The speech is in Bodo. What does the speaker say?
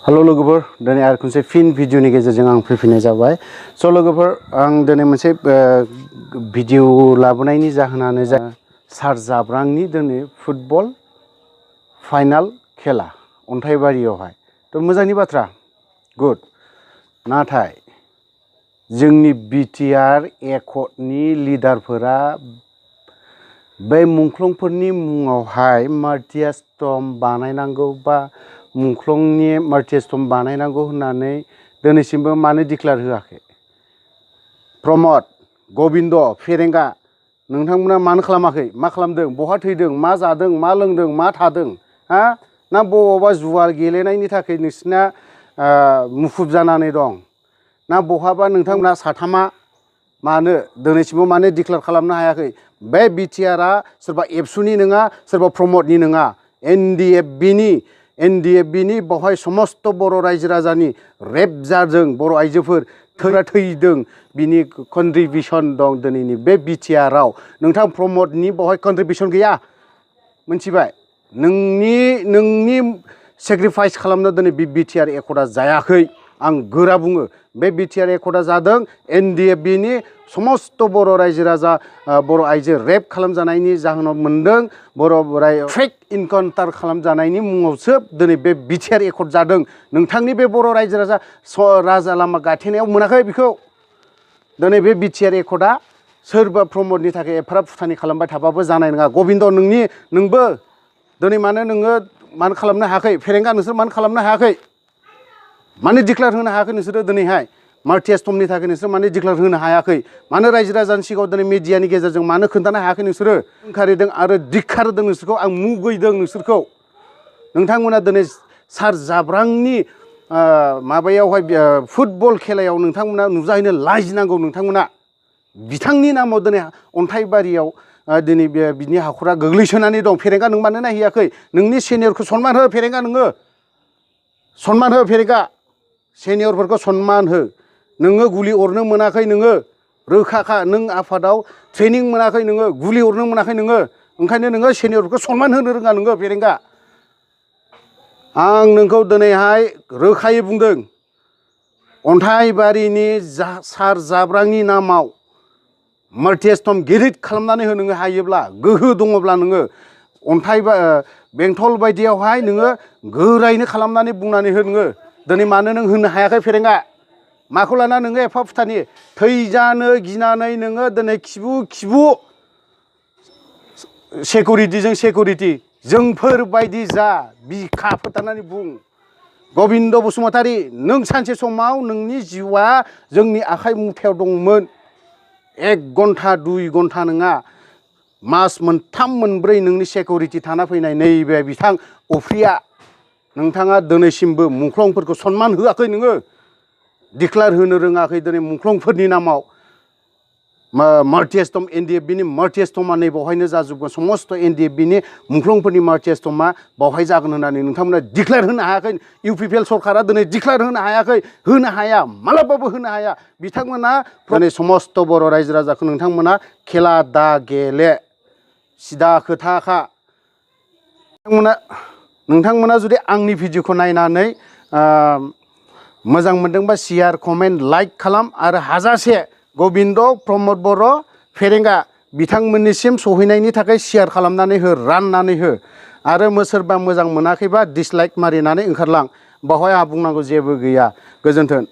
हेलो लोगोफोर दिनै आरो खनसे फिन भिडिअनि गेजेरजों आं फैफिननाय जाबाय। स' लोगोफोर आं दिनै मोनसे भिडिअ लाबोनायनि जाहोनानो सार जाब्रांनि दिनै फुटबल फाइनाल खेला अन्थाइबारियावहाय थ' मोजांनि बाथ्रा गुड। नाथाय जोंनि बिटिआर एकर्डनि लिडारफोरा बे मुंख्लंफोरनि मुङावहाय मार्टियास्टम बानायनांगौ बा मुंख्लंनि मार्टियास्टम बानायनांगौ होननानै दिनैसिमबो मानो डिक्लेयार होआखै? प्रमद, गबिन्द, फेरेंगा नोंथांमोना मानो खालामाखै? मा खालामदों? बहा थैदों? मा जादों? मा लोंदों? मा थादों? हा? ना बबावबा जुवा गेलेनायनि थाखाय नोंसिना मुखुब जानानै दं? ना बहाबा नोंथांमोना साथामा मानो दिनैसिमबो मानो डिक्लेयार खालामनो हायाखै? बे बिटिआरआ सोरबा एबसुनि नङा, सोरबा प्रमदनि नङा, एनडिएफबिनि बावहाय समस्त बर' रायजो राजानि रेप जादों, बर' आइजोफोर थैदों, बिनि कन्ट्रिबिउसन दं दिनैनि बे बिटिआरआव। नोंथां प्रमदनि बावहाय कन्ट्रिबिउसन गैया, मिथिबाय? नोंनि सेक्रिफाइस खालामनो दिनै बे बिटिआर एकर्डआ जायाखै। आं गोरा बुङो, बे बिटिआर एकर्डआ जादों एनडिएफबिनि समस्त बर' रायजो राजा बर' आइजो रेप खालामजानायनि जाहोनाव मोनदों, बर' फेक इनकाउन्टार खालामजानायनि मुङावसो दिनै बे बिटिआर एकर्ड जादों। नोंथांनि बे बर' रायजो राजा लामा गाथेनायाव मोनाखै बेखौ। दिनै बे बिटिआर एकर्डआ सोरबा प्रमदनि थाखाय एफाराब फुथानि खालामबाय थाबाबो जानाय नङा। गबिन्द नोंबो दिनै मानो खालामनो हायाखै? फेरेंगा नोंसोर मानो खालामनो हायाखै? मानो डिक्लेयार होनो हायाखै नोंसोरो दिनैहाय? मार्टियास्टमनि थाखाय नोंसोर मानो डिक्लेयार होनो हायाखै? मानो रायजो राजानि सिगाङाव दिनै मिडियानि गेजेरजों मानो खोन्थानो हायाखै नोंसोरो? ओंखारदों आरो धिक्खारदों नोंसोरखौ। आं मुगैदों नोंसोरखौ। नोंथांमोना दिनै सार जाब्रांनि माबायावहाय फुटबल खेलायाव नोंथांमोना नुजाहैनो लाजिनांगौ। नोंथांमोना बिथांनि नामाव दिनै अन्थाइबारियाव दिनै बिनि हाखरा गोग्लैसोनानै दं। फेरेंगा नों मानो नायहैयाखै? नोंनि सिनियरखौ सनमान हो फेरेंगा, नोङो सनमान हो फेरेंगा, सिनियरफोरखौ सनमान हो। नोङो गुलि अरनो मोनाखै, नोङो रोखाखा। नों आफादाव ट्रेनिं मोनाखै, नोङो गुलि अरनो मोनाखै, नोङो ओंखायनो नोङो सिनियरफोरखौ सनमान होनो रोङा नोङो फेरेंगा। आं नोंखौ दिनैहाय रोखायै बुंदों, अन्थाइबारिनि सार जाब्रांनि नामाव मार्टियास्टम गिदिर खालामनानै हो नोङो हायोब्ला, गोहो दङब्ला नोङो बेंटल बायदियावहाय नोङो गोरायैनो खालामनानै बुंनानै हो नोङो। दिनै मानो नों होनो हायाखै फेरेंगा? माखौ लाना नोङो एफा फुथानि? थैजानो गिनानै नोङो दिनै खिबु सेकुरिटिजों सेकुरिटि जोंफोरबायदि जा बिखा फोथारनानै बुं। गबिन्द बसुमतारी, नों सानसे समाव नोंनि जिउआ जोंनि आखाइ मुथायाव दंमोन। 1 घन्टा 2 घन्टा नङा, मास मोनथाम मोनब्रै नोंनि सेकुरिटि थाना फैनाय नैबे बिथां अफ्रिया। नोंथाङा दिनैसिमबो मुंख्लंफोरखौ सनमान होआखै। नोङो डिक्लेयार होनो रोङाखै दिनै मुंख्लंफोरनि नामाव। मार्टियास्टम एनडिएफबिनि मार्टियास्टमा नै बावहायनो जाजोबगोन। समस्त एनडिएफबिनि मुंख्लंफोरनि मार्टियास्टमा बावहाय जागोन होननानै नोंथांमोना डिक्लेयार होनो हायाखै। इउपिपिएल सरकारा दिनै डिक्लेयार होनो हायाखै, होनो हाया, मालाबाबो होनो हाया। बिथांमोना दिनै समस्त बर' रायजो राजाखौ नोंथांमोना खेला दा गेले, सिदा खोथाखा। नोंथांमोना जुदि आंनि भिडिअखौ नायनानै मोजां मोनदोंबा शेयार, कमेन्ट, लाइक खालाम आरो हाजासे गबिन्द, प्रमद बर', फेरेंगा बिथांमोननिसिम सहैनायनि थाखाय शेयार खालामनानै हो, राननानै हो। आरो सोरबा मोजां मोनाखैबा डिसलाइक मारिनानै ओंखारलां। बावहाय आंहा बुंनांगौ जेबो गैया। गोजोन्थों।